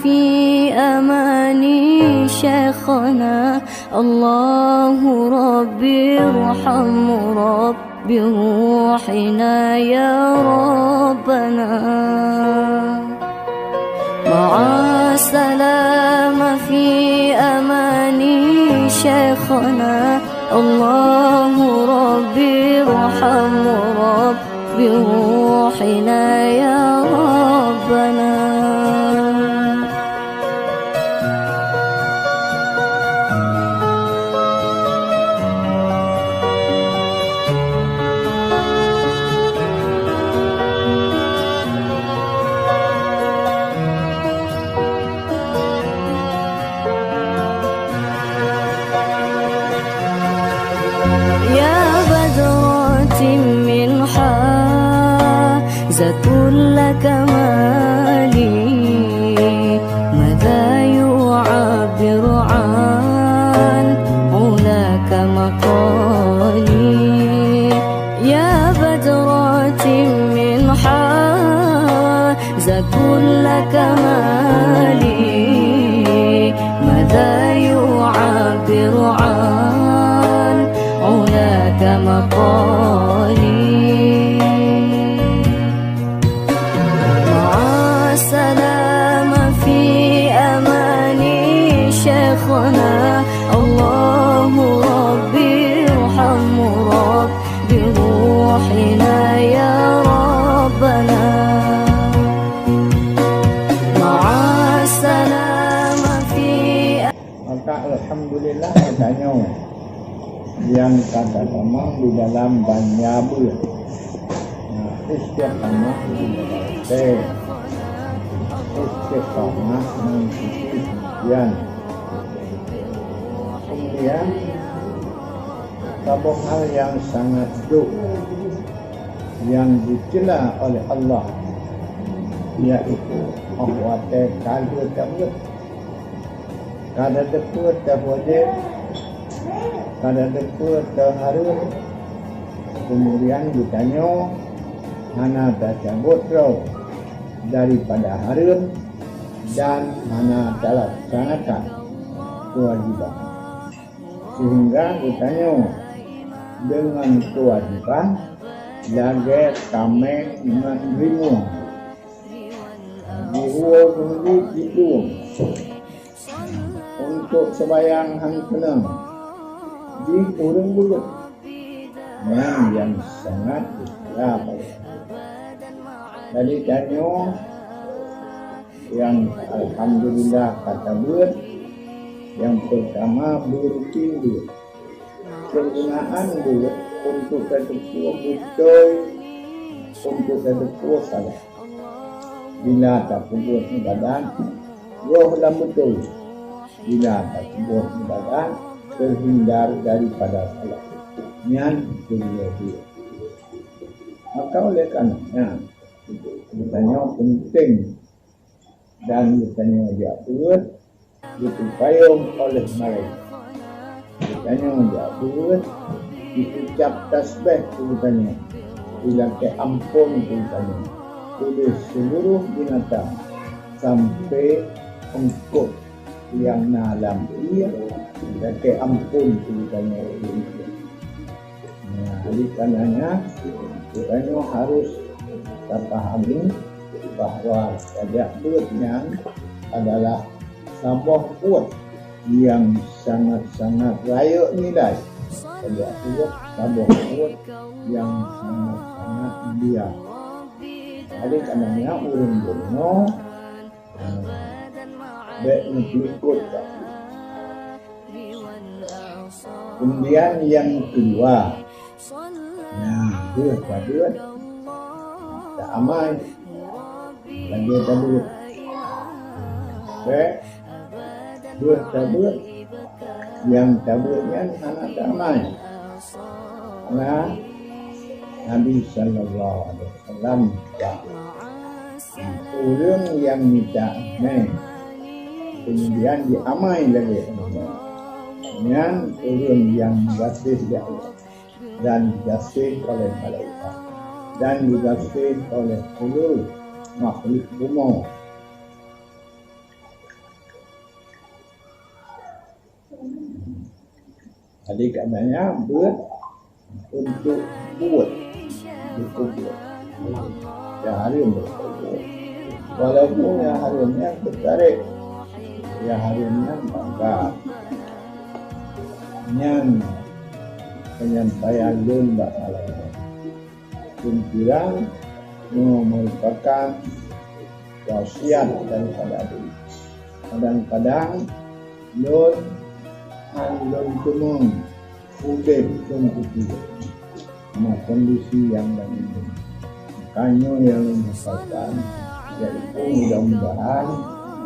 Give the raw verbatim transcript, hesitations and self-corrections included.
في أماني شيخنا، الله ربي ارحم رب بروحنا يا ربنا. مع السلامة في أماني شيخنا، الله ربي ارحم رب بروحنا يا ربنا. يا بدرة منها زاد كل كمالي، ماذا يعبر عن علاك مقالي؟ يا بدرة منها زاد كل كمالي، ماذا يعبر عن علاك مقالي؟ مع السلامة في أماني شيخنا، الله ربي ارحم رب بروحنا يا ربنا. مع السلامة في Maka alhamdulillah geutanyoe nyang ka tatamong di dalam banjabeuet. Nah, istiqamah di dalam tée. Istiqamah ngon sisi ujian. Kemudian, saboh hal nyang sangat dum nyang dicela oleh Allah, yaitu óh watée ka lheueh tabeuet. Ka tateupeue teuh wajéb, ka tateupeue teuh hareuem, keumudian geutanyoe hana tacabot droe daripada hareuem dan hana talaksanakan keuwajéban. Seuhingga geutanyoe deungon keuwajéban lagée tameng ngon rimueng. Jiwoe beungli jidong. Untuk seumayang han keunong di ureuëng buleuen. Nyan nyang sangat dipeugah. Jadi tanyoe nyang alhamdulillah ka tabeuet, nyang peurtama beurutin beuet. Kegunaan beuet untuk tateupeue beutôi, untuk tateupeue salah. Bila tapeubuet iébadat, goh lam beutôi. Bila tapeubuet iébadat, teuhindar daripada salah. Nyan keudua beuet. Maka oleh kareuna nyan, geutanyoe peunteng dan geutanyoe jak beuet, geupeupayoh oleh malaikat. Geutanyoe jak beuet, jiucab tasbeh keu geutanyoe, jilakée amphon keu geutanyoe, keu seuluruh binatang sampoe eungkôt nyang na lam ié, jilakée amphon keu geutanyoe. Nah, oleh kareuna nyan, geutanyoe harôh tapahami bahwa tajak beuet nyan adalah saboh buet nyang sangat-sangat rayeuk nilai. Tajak beuet saboh buet nyang sangat-sangat mulia. Oleh kareuna nyan, ureuëng bunoe Bék neupeulikot ka. Keumudian nyang keudua, nah, beuet tabeuet, ta amai lagée tabeuet. Bék, beuet tabeuet, nyang tabeuet nyan hana ta amai. Karena Nabi sallallahu alaihi wasallam geupeugah, ureuëng nyang mita amai, keumudian jiamai lagée nyan, nyan ureuëng nyang jigaséh lé Allah, dan jigaséh oleh malaikat, dan jigaséh oleh seuluruh makhluk bumoe. Jadi, katanya buet untuk buet, untuk buet. Nyang hareuem untuk buet. Walaupun nyang hareuem nyan teutarek, nyang hareuem nyan bangga. Nyan penyampaian lôn bak malam nyoe. Peupikiran nyoe merupakan wasiat daripada Nabi. Kadang-kadang lôn hán lôn teumeung udeb lôn peupikiran na kondisi nyang laén. Makanya nyang lôn rasakan, yaitu mudah-mudahan